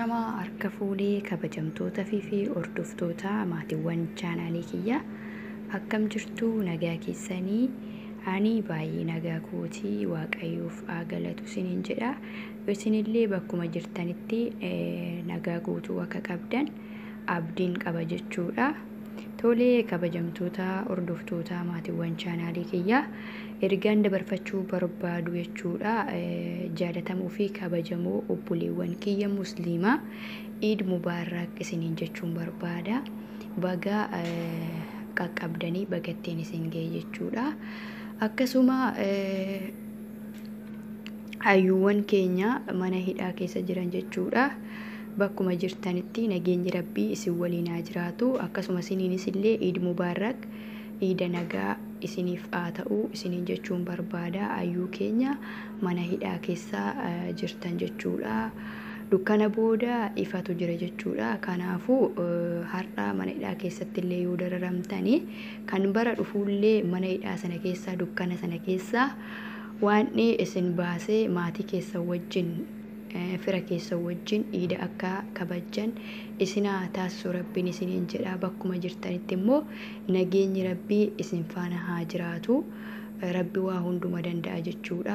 Ashamaa harka fuunee kabajamtoota fi hordoftoota maatiiwwan chaanaalii kiyyaa akkam jirtu nagaa keessanii ani baay'ee nagaa kootii waaqayyoof haa galatu isiniin jedha. Isinillee bakkuma jirtanitti nagaa guutuu akka qabdan abdiin qaba jechuudha. Tolee kabajamtoota hordoftoota maatiiwwan chaanaalii kiyyaa ergaan dabarfachuu barbaadu jechuudha. Jaalatamuu fi kabajamoo obboleewwan kiyya musliimaa Iid Mubaarak isiniin jechuun barbaada. Baga qaqqabdanii bagatteen isin ga'e jechuudha. Akkasuma hayyuuwwan keenya mana hidhaa keessa jiran jechuudha. Bakkuma jirtanitti nageenyi rabbii isin waliin haa jiraatu. Akkasuma isiniinis illee Iid Mubaarak iida nagaa isiniif haa ta'u isiniin jechuun barbaada. Hayyuu keenya mana hidhaa keessa jirtan jechuudha. Dukkana booda ifatu jira jechuudha. Kanaafuu har'a mana hidhaa keessatti illee yoo dararamtanii kan bara dhufuullee mana hidhaa sana keessa dukkana sana keessa waan isin baasee maatii keessan wajjin fira keessan wajjin iida akka kabajjan isinaa taasisu rabbiin isiniin jedha. Bakkuma jirtanitti immoo nageenyi rabbii isin faana haa jiraatu. Rabbi waa hunduma danda'a jechuudha.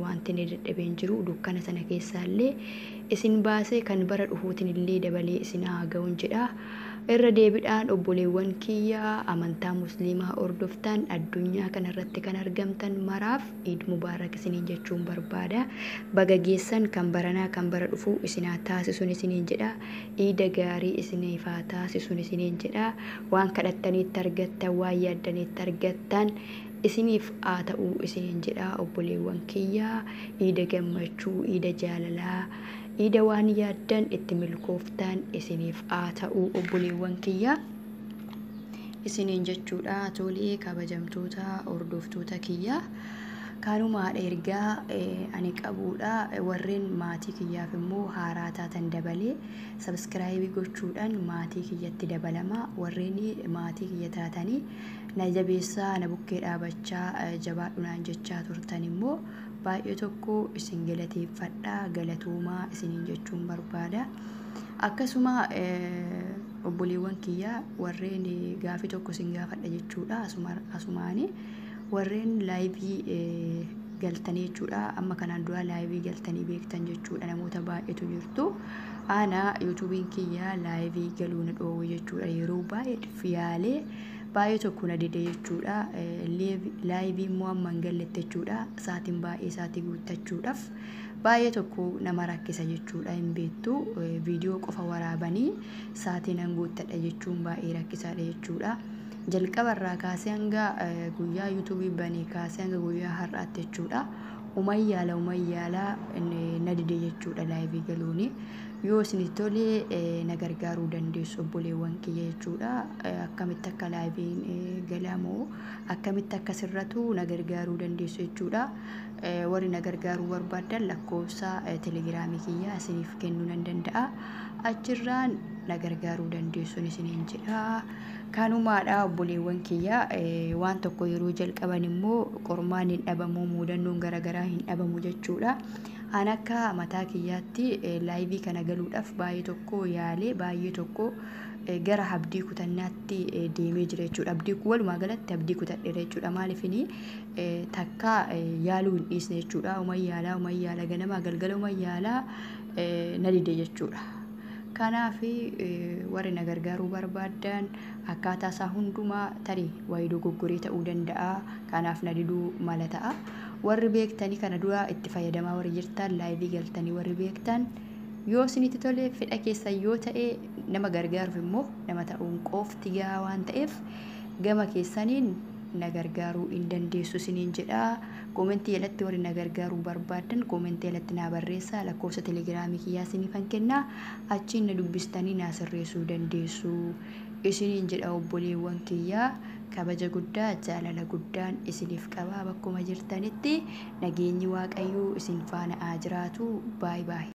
Wanti inni dadhabeen jiru dukkana sana keessaallee isin baasee kan bara dhufuutiin illee dabalee isin haa ga'uun jedha. Irra deebiidhaan obboleewwan kiyya amantaa musliimaa hordoftan addunyaa kanarratti kan argamtan maraaf Iid Mubaarak isiniin jechuun barbaada. Baga geessan kan baranaa kan bara dhufuu isin haa taasisuun isiniin jedha. Iida gaarii isiniif haa taasisuun isiniin jedha. Waan kadhattaniitti argattan, waan yaaddaniitti argattan isiniif haa ta'uu isiniin jedha obboleewwan kiyya. Iida gammachuu, iida jaalalaa, iida waan yaaddan itti milkooftan isiniif haa ta'uu obboleewwan kiyya isiniin jechuudha. Tolee kabajamtoota hordoftoota kiyya kanumaadha ergaa ani qabuudha. Warreen maatii kiyyaaf immoo haaraa taatan dabalee sabskraayibii gochuudhaan maatii kiyyatti dabalama. Warreen maatii kiyya taatanii na jabeessaa na bukkee dhaabachaa jabaadhunaan jechaa turtan immoo baay'ee tokko isin galateeffadha. Galatoomaa isiniin jechuun barbaada. Akkasuma obboleewwan kiyya warreen gaafii tokko isin gaafadha jechuudha. Asumaani warreen laayivii galtanii jechuudha. Amma kanaan dura laayivii galtanii beektan jechuudha. Namoota baay'eetu jirtu. Ana yuutuubiin kiyya laayivii galuu na dhoowwe jechuudha. Yeroo baay'ee yaalee baay'ee tokko na dide jechuudha. Laayivii immoo amma hin galletti jechuudha. Sa'aatiin baay'ee sa'aatii guuttachuudhaaf baay'ee tokko nama rakkisa jechuudha. Hin beektu viidiyoo qofa waraabanii sa'aatii nan guuttadha jechuun baay'ee rakkisaadha jechuudha. Jalqaba irraa kaasee hanga guyyaa yuutuubii banee kaasee hanga guyyaa har'aatti jechuudha. Umayyaala na dide jechuudha laayivii galuuni. Yoo isinitti tole na gargaaruu dandeessu obboleewwan kiyya jechuudha. Akkamitti akka laayiviin galamu akkamitti akka sirratu na gargaaruu dandeessu jechuudha. Warri na gargaaruu barbaadan lakkoofsa telegiraamii kiyya isiniif kennuu nan danda'a. Achirraan na gargaaruu dandeessuun isiniin jedha. Kanumaadha obboleewwan kiyya waan tokko yeroo jalqaban immoo qormaan hin dhabamu mudannoon garaagaraa hin dhabamu jechuudha. An akka mataa kiyyaatti laayivii kana galuudhaaf baay'ee tokko yaalee baay'ee tokko gara abdii kutannaatti deemee jira jechuudha. Abdii walumaa galatti abdii kutadheera jechuudha. Maaliifini takka yaaluu hin dhiisne jechuudha. Umayyaala ganamaa galgala umayyaala na dide jechuudha. Kanaaf warri na gargaaruu barbaadan akkaataa isaa hundumaa tarii wayii dogoggoree ta'uu danda'a. Kanaaf na diduu mala ta'a. Warri beektanii kana dura itti fayyadamaa warri jirtan laayivii galtanii warri beektan yoo isinitti tole fedha keessan yoo ta'e nama gargaaruuf immoo nama ta'uun qofti gahaa waan ta'eef gama keessaniin na gargaaruu hin dandeessu isiniin jedha. Koomentii jalatti warri na gargaaruu barbaadan koomentii jalatti naa barreessaa. Lakkoofsa telegiraamii kiyyaa isiniifan kennaa. Achiin na dubbistanii naa sirreessuu dandeessu isiniin jedha obboleewwan kiyyaa. Kabaja guddaa jaalala guddaan isiniif qabaa bakkuma jirtanitti nageenyi waaqayyoo isin faana haa jiraatu. Baay baay.